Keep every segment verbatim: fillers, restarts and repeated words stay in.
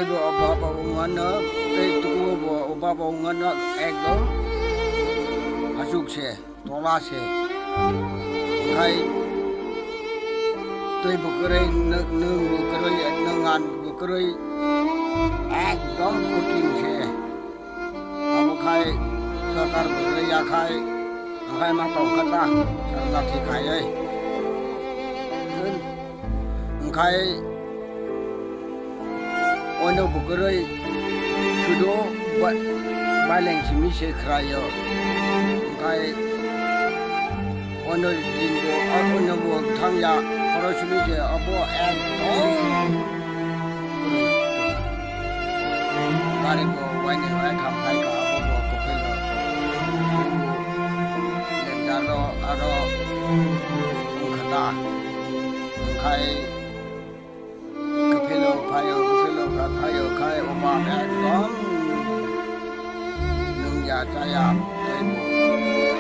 O baba wngmano tei tukuo bo o baba wngmano ekdom aswk se, tola se. Khai tei bo kwrwi, nwng, nwng bo kwrwi, nwng an bo kwrwi, ekdom kothin se. Abo khai sarkar bo rwya khai, khai ma tong kha ta, sarkar thik khai oi. Khai ono bo kwrwi sudo ba-, baileng simi se khraio. Khai ono din bo, a, ono bo thang ya, oro simi se abo ekdom kwrwi. Gari bo waini wai tham khai ka abo bo kwphelo. Lenjalo aro wngkha ta. Khai kwphelo phaio, kwphelo kha phaio khai oba ekdom nungya chaya tei bo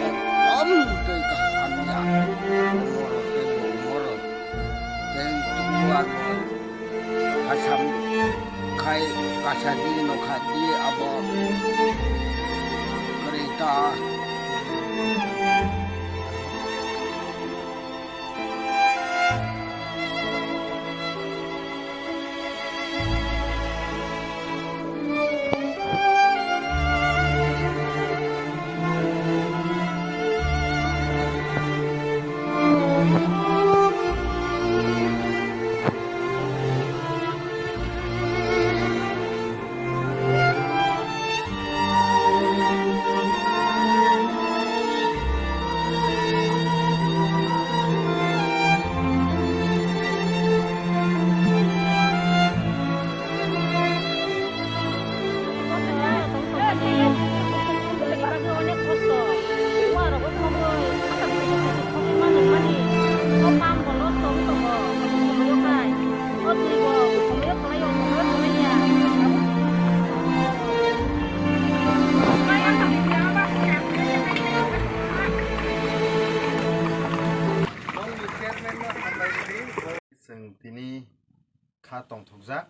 ekdom tei kaham ya. Umoro tei bo umoro tei tubuar bo asam khai kasa di nokha di abo kwrwi ta. Chwng tini kha tongthokjak.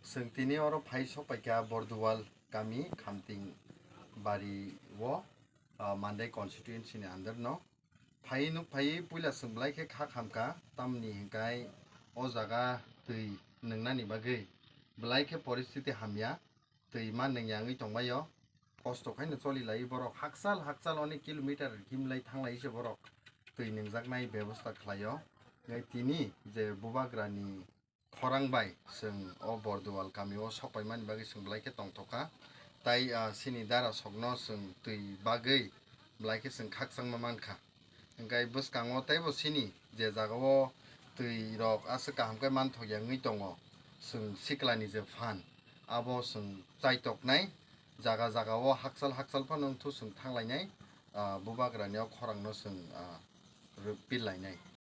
Chwng tini oro phai sokpaikha Borduwal kami Khamting bari o, ah, Mandai constituency ni under no. Phai nuk phai puila chwng belai khe kha khamkha, tamni hinkhai o jaga twi nwngnani bagwi belai khe poristiti hamya, twi ma nwngyangwi tongbaio. Kosto khaino choli lai borok, hakchal hakchal onek kilometer himlai thanglai se borok twi nwngjaknai bebosta khlaio. Tini je bubagrani khorang bai chwng o Borduwal kamio sokpaimani bagwi chwng belai khe tongthokha. Tai, ah, chini dara sokno chwng twi bagwi belai khe chwng khakchangma mankha. Hwnkhe bwskango teibo chini je jagao twi rok aswk kaham khe manthokya wngwi tongo, chwng siklani je phan abo chwng chaitoknai, jaga jagao hakchal hakchal phano wngthu chwng thanglainai, ah, bubagrani o khorangno chwng, ah, rw-, pillainai.